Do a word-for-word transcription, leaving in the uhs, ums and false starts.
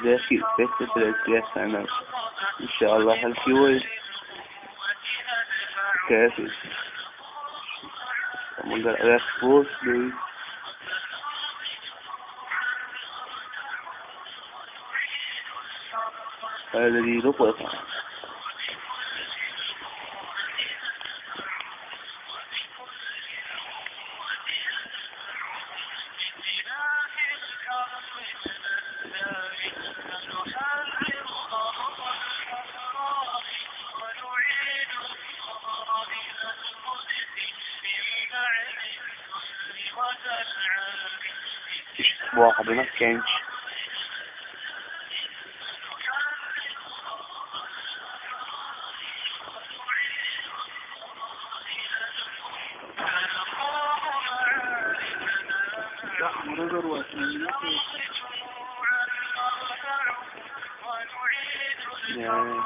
يا أخي، بيت البلد يا سلام. إن شاء الله هالكويت. كيف؟ أما قال على سبورت لي. الذي لقطة. واحد هناك كانش. يا